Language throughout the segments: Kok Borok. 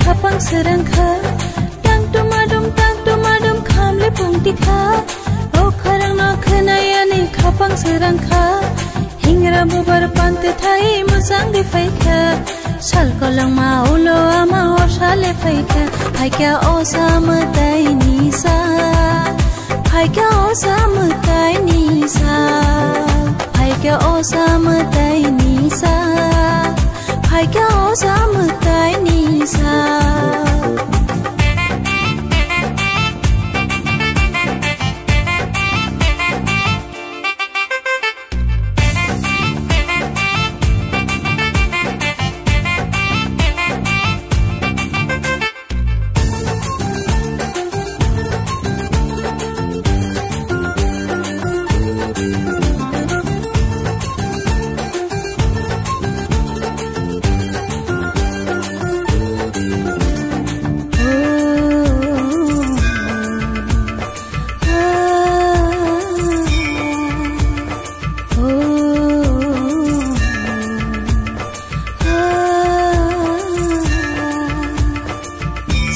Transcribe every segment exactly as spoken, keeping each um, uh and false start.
Khapang srang kha, tang tumadum, tang tumadum, khamle pungti kha. O khorang no khwnayani khapang srang kha. Hingra bubar pante thai musang di phaikha. Sal kolongma ulo ama osa le phaikha. Phaikha osa mwtai ni sa. Phaikha osa mwtai ni sa. Phaikha osa mwtai ni sa. Phaikha osa mwtai ni sa.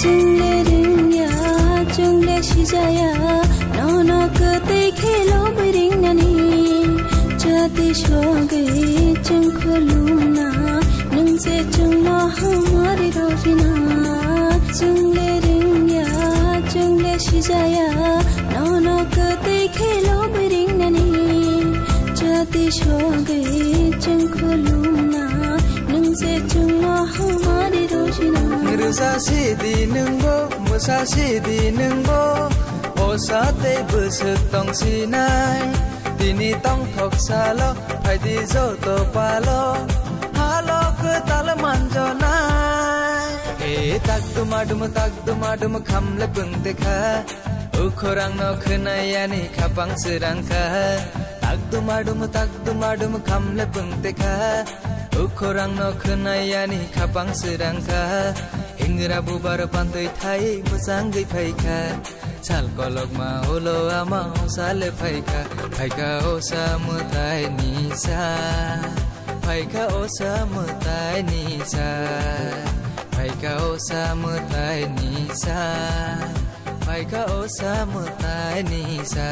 Chwngle ringya, chwngle sijaya, nono kwtwi khe lobwi ringnani. Jati sogwi chwng khulumna, nwng se chwngno hamari rojina. Chwngle ringya, chwngle sijaya, nono kwtwi khe lobwi ringnani. Jati sogwi chwng khulumna, nwng se chwngno hamari rojina. Rwsa sidi nwngbo, mwsa sidi nwngbo, osa tei bwswk tongsinai. Tini tongthok salo, phaidi joto palo, halo kwtal manjonai. E tak dumadum, tak dumadum, khamle pungte kha. O khorang no khwnayani khapang srang kha. Tak dumadum, tak dumadum, khamle pungte kha. O khorang no khwnayani khapang srang kha. Hingra bubar pantwi thai bwsangwi phaikha. Sal kolokma ulo ama osa le phaikha. Phaikha osa mwtai ni sa. Phaikha osa mwtai ni sa. Phaikha osa mwtai ni sa. Phaikha osa mwtai ni sa.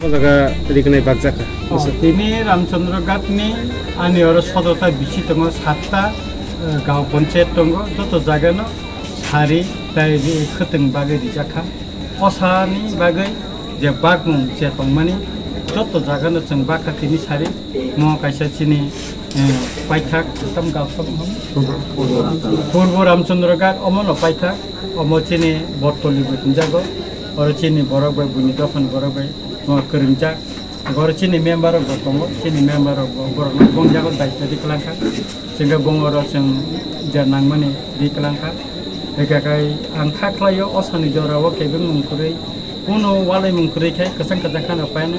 O jaga rignai bakjak kha. Oh, tini Ramchandra Ghat ni ani oro sodrota bisi tongo, satta, eh, gaon panchayat tongo, joto jaga no sari tai ri-, khwtwng bagwi rijak kha. Osa ni bagwi je bakmung je tongmani, joto jaga no chwng bakha tini sari. Mo kaisa chini, eh, paithak, tam gaon sabo hwn? Purbo Ramchandra Ghat, omo no paithak, omo chini Bottoli bo hwnjago. Oro chini borok bai, buini dophani borok bai, mo kwrwngjak. Oro chini member rok bo tongo, chini member rok bo borok no bongjago daityo di kwlangkha. Chwngkhe bong oro chwng je nangmani di kwlangkha. Hwnkhe kai ang kha khlaio, osani jorao kebengmung kwrwi, kuno walaimung kwrwi khe kwchang kwchang kheno paino.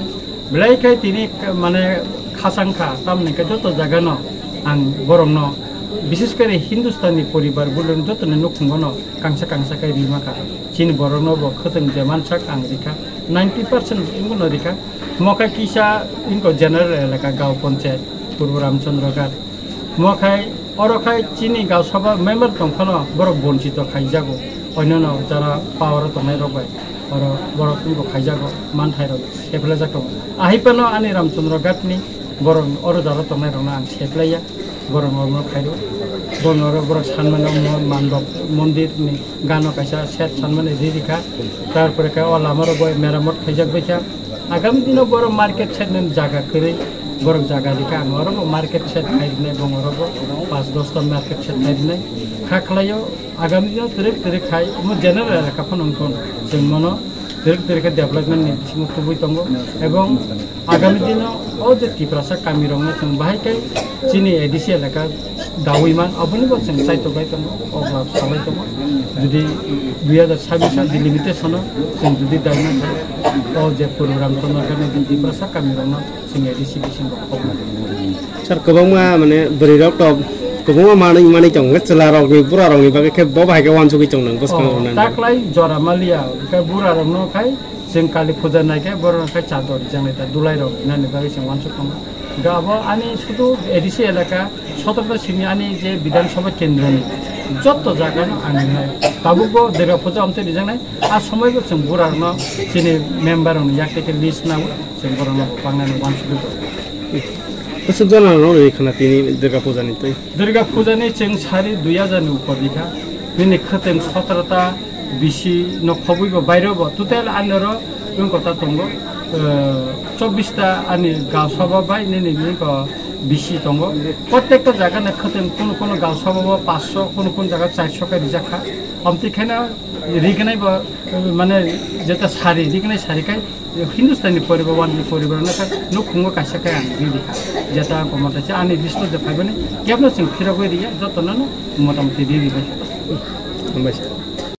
Belai khe tini k-, mane khasang kha, tamni khe joto jaga no ang borok no, bishes kore Hindustani poribar bulung joto ni nukhungo no kangsa kangsa khe rima kha. Chini borok no bo khwtwng je mansak ang rikha, ninety percent wngbo no rikha. Mo khe kisa wngkha general elaka gaon panchayat, Purbo Ramchandra Ghat. Mo khai, oro khai chini gaon sabha member tong phano borok bonchito khaijago. Oinano jara power o tongnai rok bai oro borok wngkha khaijago, manthai rok seplajak tongo. Ahai phano ani Ramchandra Ghat ni borok oro jara tongnai rok no ang seplaiya, borok no omo khairo. Borok no oro borok sanmano mo-, mandop mondir ni gano kaisa set sanmani ri rikha. Tarpore khe o lama rok bai meramot khaijak baikha. Agami dino borok market shed ni jaga kwrwi, borok jaga rikha, ang oro bo market shed khai rwnai, bong oro bo pas dos ta market shed khai rwnai. Kha khlaio, agami dino twrwk twrwk khai, omo general elaka phano wngkon, chwng mono twrwk twrwk khe development ni bisingo tubui tongo, ebong agami dino o je Tiprasa kami rokno chwng bahai khe chini A D C elaka Dawi man, aboni bo chwng chaitok bai tongo, o ba salai tongo. Jodi dui hazar sabbish o delimitation o chwng jodi dai man kha, o je program tono khe jodi Tiprasa kami rokno chwng A D C bisingo khobor. Sir, kwbangma mane bwrwi rok to kwbangma manwi manwi tongo, chwla rokni, bura rokni bagwi khe bo bahai khe wansugwi tongnang bwskang rok nang. Taklai jora maliya, khe bura rokno khai chwng Kali puja nai khe borok khai chador rijak nai ta dulai rok nani bagwi chwng wansuk tongo. Ga abo ani sudu A D C elaka sotorta simi ani je Bidhan Sabha kendro ni jotto jaga no ang rinai. Tabuk bo Durga puja amte rijak nai. A somoi bo chwng bura rokno chini member rokni yak teke list nao chwng borok no pangnani wansuk tongo. Bwswk jona rok ri khana tini Durga puja ni twi. Durga puja ni chwng sari dui hazar ni upor rikha. Nini khwtwng sotorta bisi no khobwi bo bairo bo total anoro wngkota tongo, eh, chobbish ta ani gaosaba bai nini wngko bisi tongo. Protekta jaga ni khwtwng kono kono gaosaba bo paanch sho, kono kono jaga char sho khe rijak kha. Amtwi khe no rignai bo, eh, mane jeta sari, rignai sari kai Hindustani poribar, wanjwi poribar no kha, nukhungo kaisa khe ang riri kha. Jeta ang komor kaisa ani list o je phaibani, kebno chwng phirogwi riya, jotono no motamoti riri bai. Hambai sir.